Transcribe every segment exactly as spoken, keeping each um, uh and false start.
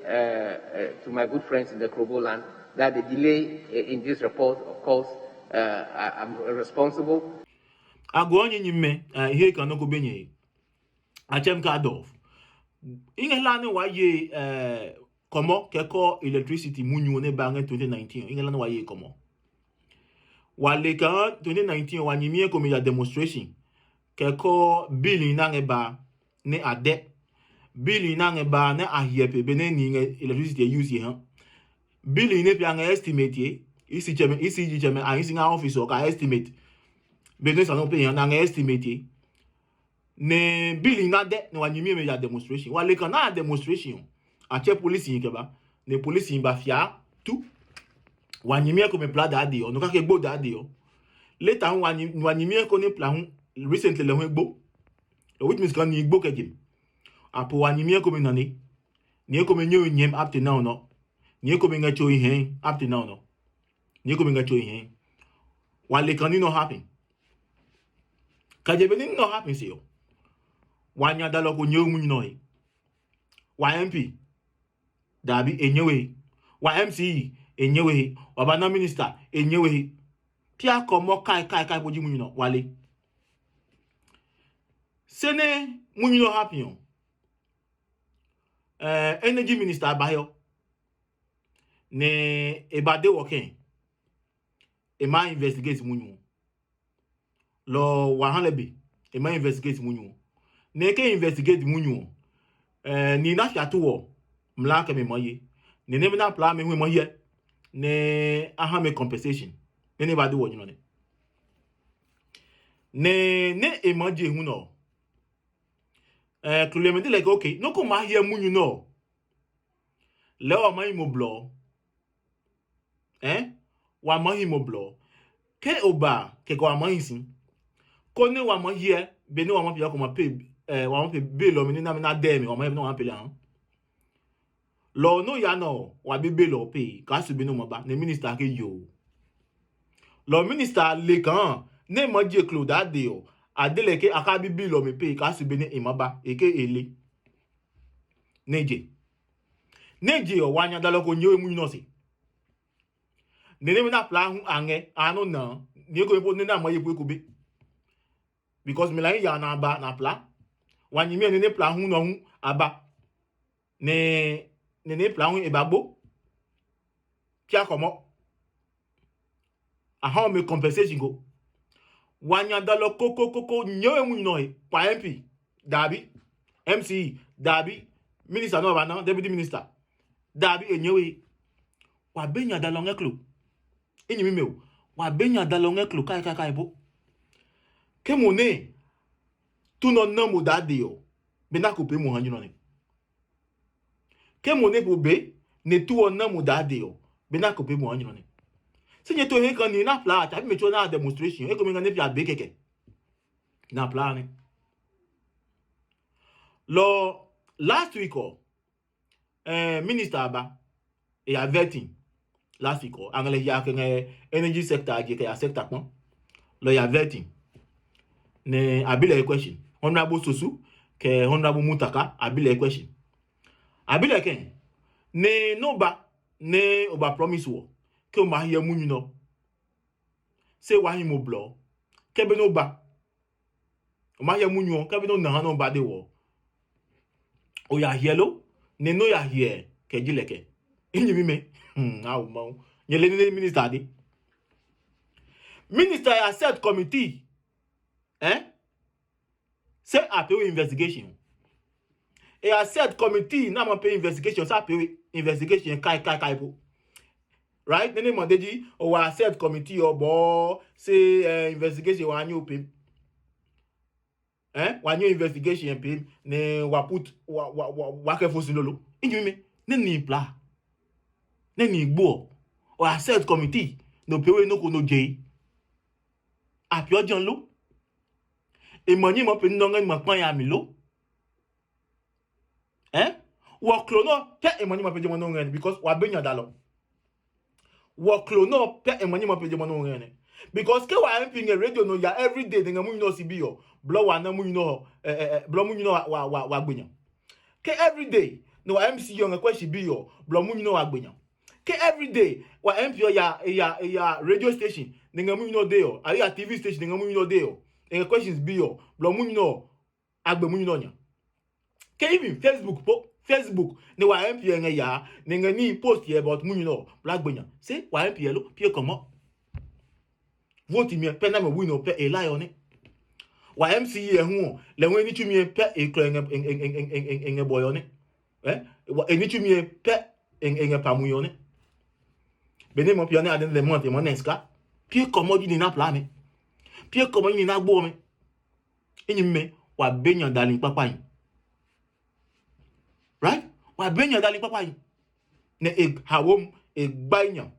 uh, uh, to my good friends in the Krobo land that the delay, uh, in this report, of course, uh, I, I'm responsible. Ago onye nyime, uh, he ka no ko benye. Achem ka dof. Inge la ne wa ye, uh, komo ke ko electricity munyu ne ba nge twenty nineteen. Inge la ne wa ye komo. Wa le ka twenty nineteen wa nyimie ko mi ya demonstration. Ke ko bill na nge ba ne a de. Bill na nge ba ne a hiɛ pe be ne ni nge electricity use ye ha. Bill ne pia nge estimate ye. Isi cheme, isi ji cheme, a isi nga office o ka estimate. Be ne sa no pe ye na nge estimate ye. Ne bill na de ne wa nyimie me ya demonstration. Wa le ka na demonstration. A che police yin ke ba. Ne police yin ba fia tu. Wa nyimie ko me pla da de o. No ka ke gbo da de o. Later hu wa nyi-, wa nyimie ko ne pla hu recently le hu gbo. Which means kan ni gbo ke jim. Apo wa nyimie ko me nane. Ni ko me nyo nyem up to now no. Ni ko me nga cho he up to now no. Ni ko me nga cho he. Wa le kan ni no happen. Ka je be ni no happen se yo. Wa nya da lo ko nyo mu no he. Wa M P. Dabi, e nyɛ we he. Wa M C E, e nyɛ we he. Wa ba na minister, e nyɛ we he. Pia kɔmɔ kai kai kai po ji munyu nɔ wale. Se nɛ munyu nɔ happen ɔ, eh, energy minister ba hiɔ. Nɛ e ba de wɔ kɛ e ma investigate munyu ɔ. Lɔ ɔ wa ha lɛ be, e ma investigate munyu ɔ. Nɛ e ke investigate munyu ɔ, eh, ni na fia tu wɔ mlaa kɛ mɛ ma ye. Nɛ nɛ na plaa mɛ hu e ma hyɛ, nɛ a ha mɛ compensation. Nɛ nɛ ba de wɔ nyɔ nɛ. Nɛ nɛ e ma je hu nɔ. Eh, klolɛ mɛ de lɛ ke, okay, nɔ ko ma hyɛ munyu nɔ. Lɛ wa ma yi mo blɔ. Eh? Wa ma hi mo blɔ. Ke o ba, kɛkɛ wa ma hi si. Konɛ wa ma hyɛ, benɛ wa ma pia ko ma pe, eh, wa ma pe be lɔ mi ni na mi na dɛ mi, wa ma hyɛ benɛ wa ma pe la. Lɔ no ya nɔ, wa be be lɔ pe, ka su benɛ ma ba, ne minister ke yo. Lɔ minister le kan, ne ma je klo da de ɔ, a de lɛ ke a ka bi bi lɔ mi pe, ka su benɛ e ma ba, e ke e le. Ne je. Ne je ɔ, wa nya dalɔ ko nyɛ we munyu nɔ se. Nene mi na plaa hu a ngɛ, a nɔ na, ni ko po ne na ma ye ko be. Because mi la ya na ba na plaa. Wa nyi mi nene plaa hu nɔ hu a ba. Ne nene plaa hu e ba gbo. Pia kɔmɔ. A ha mi compensation ko. Wa nya dalɔ ko ko ko ko nyɛ we munyu nɔ he, pa M P, dabi, M C E, dabi, minister nɔ ba na, deputy minister. Dabi e nyɛ we. Wa be nya dalɔ ngɛ klo. I nyimi me o. Wa be nya dalɔ ngɛ klo kai kai kai po. Ke mo ne tu nɔ na mo da de ɔ, be na ko pe mo ha nyɔ ne. Ke mo ne po be ne tu ɔ na mo da de ɔ, be na ko pe mo ha nyɔ ne. Se nyɛ to he kan ni na pla ta bi me cho na demonstration. E ko mi nga ne pia be keke. Na pla ne. Lɔ last week ɔ, eh, minister ba, e ya vetting last week ɔ, a ngɛ lɛ ya kɛ ngɛ energy sector a je kɛ ya sector kpɔ. Lɔ ya vetting. Ne a bi lɛ question. Honorable Sosu kɛ Honorable Mutaka, a bi lɛ question. A bi lɛ kɛ, ne no ba, ne o ba promise wɔ ke o ma hyɛ munyu nɔ. Se wa hi mo blɔ. Ke be no ba, o ma hyɛ munyu ɔ, ke be no na ha nɔ ba de wɔ. O ya hyɛ lo, ne no ya hyɛ kɛ ji lɛ kɛ. I nyimi me. Hmm, au mau. Nyɛ le ne minister de. Minister ya set committee. Eh? Se a pe we investigation. E a set committee na ma pe investigation, sa pe we investigation kai kai kai po. Right? Nene ma deji o wa set committee o bo se, eh, investigation wa nyo pe. Eh? Wa nyo investigation pe ne wa put wa wa wa, wa ke fosi lolo. Inji mi ne ni pla. Ne ni gbo. O a set committee no pe we no ko no je. A pio jan lo. E ma nyi ma pe no ngan ma kpa ya mi lo. Eh? Wa klo no pe e ma nyi ma pe je ma no ngan because wa be nya da lo. Wɔ klo nɔ pɛ e ma nyi ma pe je ma nɔ ngɛ ne. Because ke wa M P ngɛ radio no ya every day de ngɛ munyu nɔ si bi ɔ, blɔ wa na munyu nɔ, eh, eh, eh, blɔ munyu nɔ wa, wa, wa, wa gbe nya. Ke every day nɛ wa M C ɔ ngɛ question bi ɔ, blɔ munyu nɛ wa gbe nya. Ke everyday wa M P ɔ ya ya ya radio station nɛ ngɛ munyu nɛ de ɔ, a ya T V station nɛ ngɛ munyu nɛ de ɔ, e ngɛ questions bi ɔ, blɔ munyu nɛ a gbe munyu nɛ nya. Ke even Facebook po, Facebook nɛ wa M P ɔ ngɛ ya nɛ ngɛ ni post yɛ about munyu nɛ blɔ a gbe nya. Se wa M P ɔ lo pie kɔmɔ. Vote mi pɛ na me win ɔ pɛ e lai ɔ ne. Wa M C ɛ hu ɔ, lɛ hu ni chu mi pɛ e klɔ e ngɛ bɔyɔ ne. Eh? Wa e ni chu mi pɛ e ngɛ pa mu yɔ ne. Bene mo pia ne ade le mo te mo ne ska. Pie kɔmɔ ji ni na pla me. Pie kɔmɔ ji ni na gbo me. Inyi me wa be nya dali kpakpa yi. Right? Wa be nya dali kpakpa yi. Ne e hawom e gbai nya.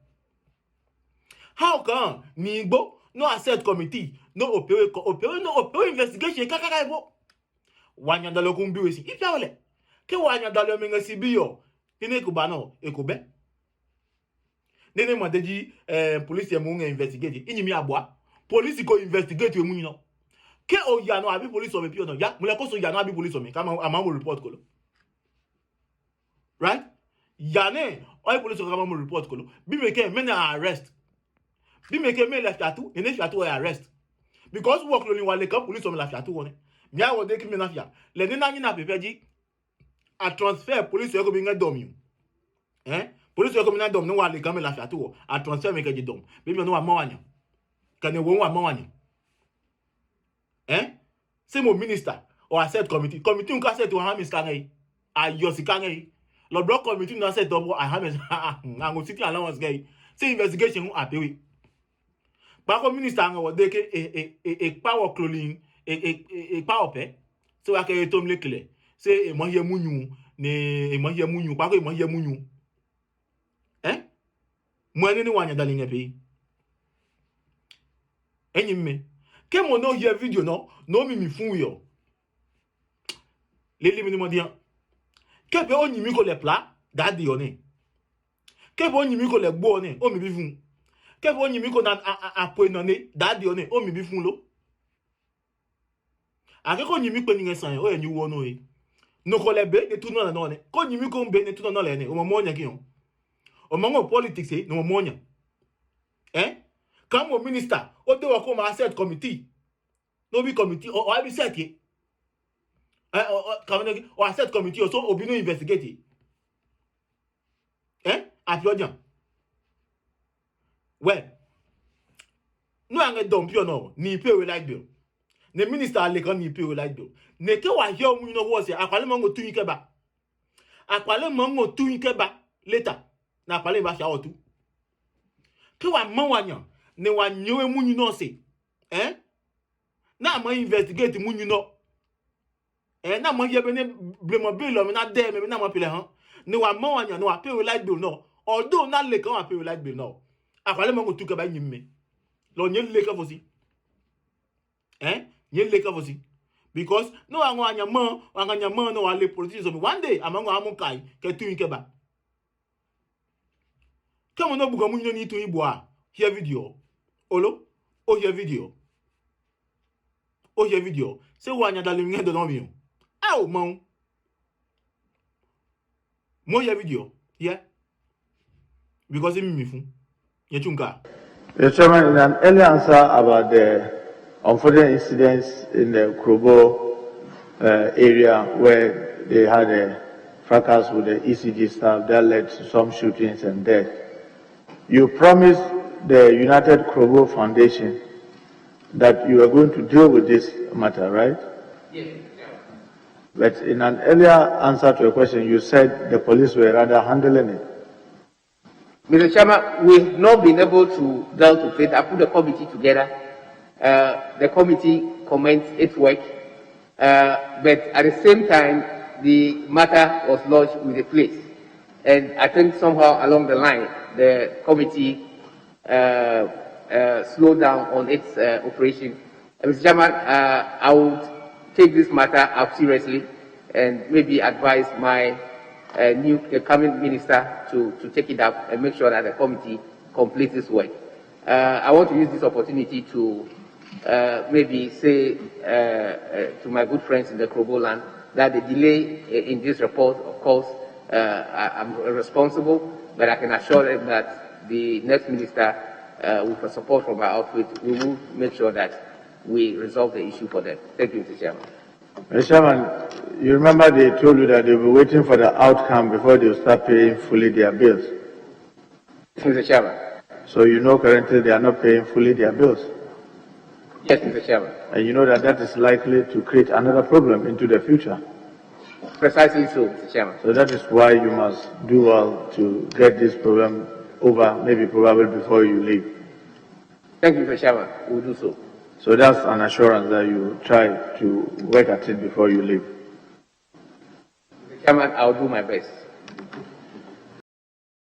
How come ni igbo no a set committee no opewe ko opewe no opewe investigation kakaka igbo? Wa nya dalo kun bi we si. Ipe ole. Ke wa nya dalo mi ngɛ si bi yo. Tine ku ba no e ku be. Nene ma de ji eh, police mu ngɛ investigate. Inyi mi abua. Police ko investigate we mu no. Ke o ya no abi police o me pio no. Ya, mu le ko so ya no abi police o me. Kama ama mo report ko lo. Right? Ya ne ɔyi police ka ma mo report ko lo. Bi me ke me na arrest. Bi me ke me la fiatu, ne ne fiatu ɔyi arrest. Because work lo ni wa le kan police o me la fiatu wɔ ne. Mi a wo de ki me na fia. Le ne na nyi na pepe ji. A transfer police ko bi nge dom you. Eh? Police ko bi na dom no wa le kan me la fiatu wɔ. A transfer me ke ji dom. Bi me no wa ma wa nya. Ka ne wo wa ma wa nya. Eh? Se mo minister or a set committee. Committee ka set wa ha mi ska ngai. A yo sika ngai. Lo bro committee na set up a ha mi a ngo city allowance ngai. Se investigation hu a pewe. Kpako minister nga wo de ke e e e e kpa wo klolin e e e e kpa wo pe. Se wa ke e tom le kle. Se e mo ye munyu ne e mo ye munyu. Kpako e mo ye munyu. Eh? Mo ne ni wa nya dali nge pe. Enyi me. Ke mo no ye video no, no mi mi fun yo. Lili mi ni mo dia. Ke pe o nyimi ko le pla, dadi o ne. Ke pe o nyimi ko le gbo o ne, o mi bi fun. Ke pe o nyimi ko na a a a pue no ne, dadi o ne, o mi bi fun lo. Ake ko nyimi kpe ni nge san o ye nyu wo no e. No ko le be ne tu no na no ne. Ko nyimi ko be ne tu no na le ne. O mo mo nya ki on. O mo ngo politics e, no mo mo nya. Eh? Come on minister, o de wa ko ma set committee. No be committee o o abi set e. Eh o o come no o set committee o so obi no investigate. Eh? Apiojan. Well, no ange dom pio no ni pay we light bill. Ne minister le kan ni pay we light bill. Ne ke wa hiɔ mu no wo se akwale mo ngo tu yi ke ba. Akwale mo ngo tu yi ke ba later. Na akwale ba fia otu. Ke wa ma wa nya ne wa nyewe mu nyu no se. Eh? Na ma investigate mu nyu no. Eh, na ma ye be ne blema bill mi na de me na ma pile han. Ne wa ma wa nya ne wa pay we light bill no. Although na le kan wa pay we light bill no. Akwale mo ngo tu ke ba nyi me. Lo nye le ka fosi. Eh? Nye le ka fosi. Because no wa ngo anya ma, wa nga nya ma no wa le politicians of one day ama ngo amu kai ke tu ke ba. Ke mo no buga mu nyo ni tu ibua. Hear video. Olo, o hear video. O hear video. Se wa nya dali nge do no mi. Au mau. Mo hear video. Yeah. Because mi mi fun. Ye chunga. Your chairman, in an earlier answer about the unfortunate incidents in the Krobo uh, area where they had a fracas with the E C G staff that led to some shootings and death, you promised the United Krobo Foundation that you are going to deal with this matter, right? Yes. But in an earlier answer to a question, you said the police were rather handling it. Mister Chairman, we've not been able to deal with it. I put the committee together. Uh, the committee commenced its work. Uh, but at the same time, the matter was lodged with the police. And I think somehow along the line, the committee uh, uh, slowed down on its uh, operation. Uh, Mister Chairman, uh, I would take this matter up seriously and maybe advise my uh, new uh, coming minister to, to take it up and make sure that the committee completes its work. Uh, I want to use this opportunity to uh, maybe say uh, uh, to my good friends in the Krobo land that the delay uh, in this report, of course, Uh, I, I'm responsible, but I can assure them that the next minister, uh, with the support from our outfit, we will make sure that we resolve the issue for them. Thank you, Mister Chairman. Mister Chairman, you remember they told you that they'll be waiting for the outcome before they start paying fully their bills. Mister Chairman. So you know currently they are not paying fully their bills. Yes, Mister Chairman. And you know that that is likely to create another problem into the future. Precisely so, Mister Chairman. So that is why you must do well to get this problem over, maybe probably before you leave. Thank you, Mister Chairman. We'll do so. So that's an assurance that you try to work at it before you leave. Mister Chairman, I'll do my best.